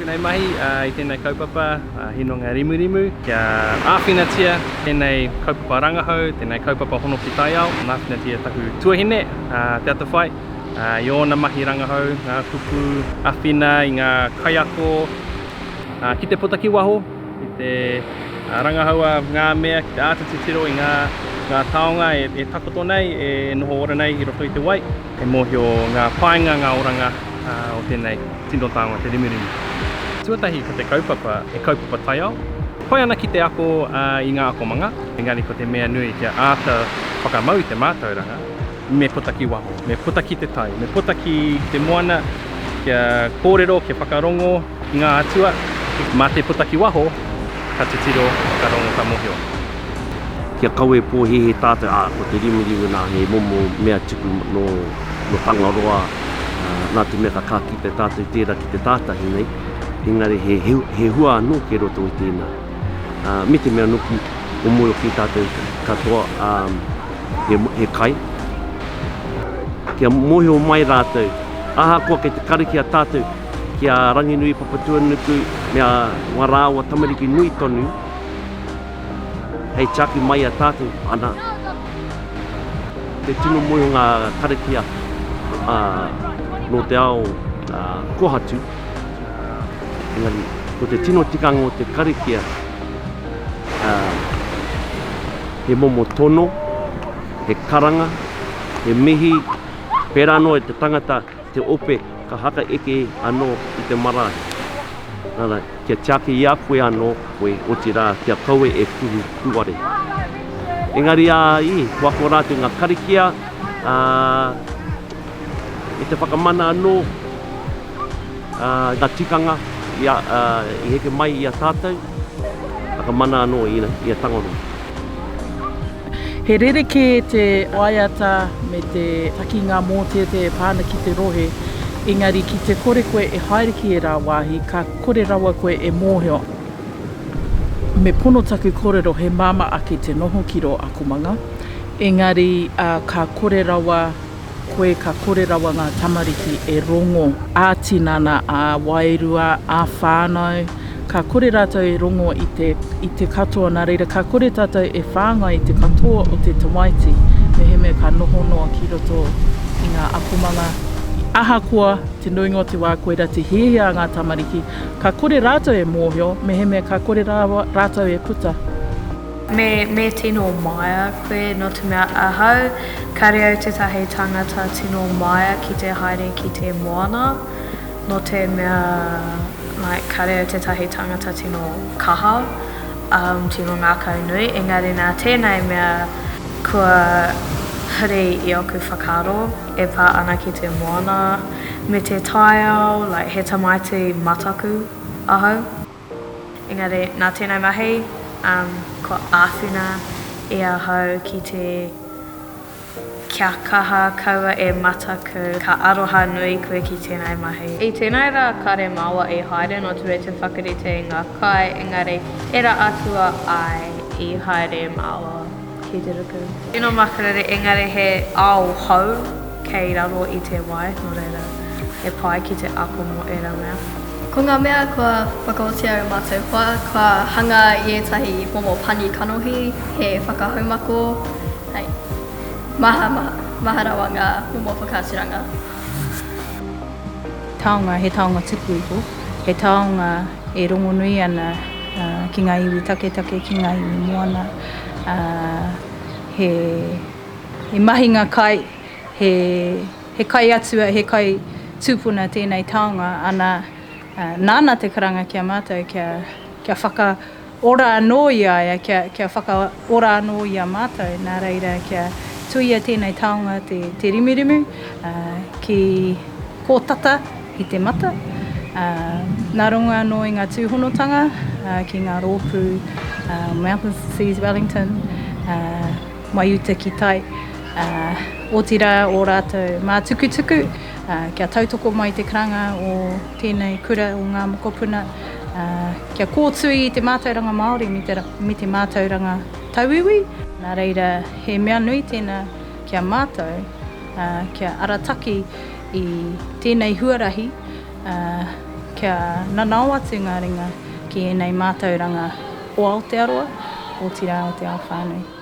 Tēnei mahi i tēnei kaupapa, Hinonga Rimurimu, kia āwhinatia tēnei kaupapa rangahau, tēnei kaupapa hono ki taiao, āwhinatia taku tuahine, Te Atawhai, i ōna mahi rangahau, ngā kupu āwhina i ngā kaiako ki te puta ki waho, ki te rangahaua ngā mea, ki te āta titiro i ngā, ngā taonga e, e takoto nei, e noho ora nei i roto i te wai. He mōhio ngā painga, ngā oranga o tēnei tino taonga te rimurimu. Tuatahi ko te kaupapa, he kaupapa taiao. Pai ana ki te ako i ngā akomanga, engari ko te mea nui kia āta whakamau i te mātauranga, me puta ki waho, me puta ki te tai, me puta ki te moana, kia kōrero, kia whakarongo ki ngā atua. Mā te puta ki waho, ka titiro, ka rongo, ka mōhio. Kia kawe pōhēhē tātou, ā, ko te rimurimu nā he momo mea tuku nō, nō Tangaroa, ā, nā te mea ka ka kite tātou tērā ki te tātahi nei, engari he, he, he hua anō kei roto i tēnā. Ā, me te mea noki, ko mōhio ki tātou katoa, ā, he, he kai. Kia mōhio mai rātou, ahakoa kei te karakia tātou, ki a Ranginui Papatuanuku me a ngā rāua tamariki nui tonu, hei tiaki mai a tātou, ana, te tino moe o ngā karakia nō te ao kohatu, engari, ko te tino tikanga o te karakia, he momo tono, he karanga, he mihi, pērā anō e te tangata, te ope ka haka eke anō i te marae. Nana, kia tiaki i a koe anō koe, otirā, kia kaua e kuhu kūare. Engari ā, i, kua ako rātou ngā karikia, ā, me te whakamana anō, ā, ngā tikanga i, a, ā, i heke mai i a tātou, whakamana anō i, i a Tangaroa. He rerekē te waiata me te taki ngā mōteatea e pā ana ki te rohe, engari ki te kore koe e haere ki ērā wāhi, ka kore rawa koe e mōhio. Me pono taku kōrero he māmā ake te noho ki rō akomanga, engari ka kore rawa koe ka kore rawa ngā tamariki e rongo ā-tinana, ā-wairua, ā-whānau, ka kore rātou e rongo i te, i te katoa, nā reira ka kore tātou e whāngai i te katoa o te tamaiti mehemea ka noho noa ki roto i ngā akomanga. Ahakoa te nuinga o te wā koirā te hiahia a ngā tamariki, ka kore rātou e mōhio mehemea ka kore rawa rātou e puta. Me, me tino māia koe, nō te mea ahau, kare au tētahi tangata tino māia ki te haere ki te moana, nō te mea, like, kare au tētahi tangata tino kaha, um, tino ngākau nui, engari nā tēnei mea kua huri i oku whakaaro e pā ana ki te moana me te taiao, like, he tamaiti mataku ahau. Engari, nā tēnei mahi, um, kua āwhina i ahau ki te kia kaha kaua e mataku, ka aroha nui koe ki tēnei mahi. I tēnei rā kare māua i haere nō te mea te whakarite i ngā kai, engari era atua ai i haere māua ki te ruku. Tino makariri engari he ao hou kei raro i te wai, nō reira he pai ki te ako mō ērā mea. Ko ngā mea kua whakaotia e mātou hoa, kua hanga i ētahi momo pani kanohi, he whakahaumako, hei, maha, maha, maha rawa ngā momo whakaaturanga. Taonga, he taonga tuku iho, he taonga e rongonui ana ki ngā iwi taketake, ki ngā iwi moana, he, he mahinga kai, he. He kai atua, he kai tūpuna tēnei taonga, ana, nāna te karanga ki a mātou kia, kia whakaora anō i a ia, kia, kia whakaora anō i a mātou, nā reira kia tuia tēnei taonga te, te rimurimu, ki kō tata i te mata. Nā runga anō i ngā tūhonotanga ki ngā rōpū Mountains to Seas Wellington, mai uta ki tai, ā, otirā ō rātou mātukutuku, ā, kia tautoko mai te karanga o tēnei kura o ngā mokopuna, ā, kia kōtui i te mātauranga Māori me te, me te mātauranga tauiwi. Nā reira, he mea nui tēnā ki a mātou, ā, kia arataki i tēnei huarahi, ā, kia nanao atu ngā ringa ki ēnei mātauranga o Aotearoa, otirā o te ao whānui.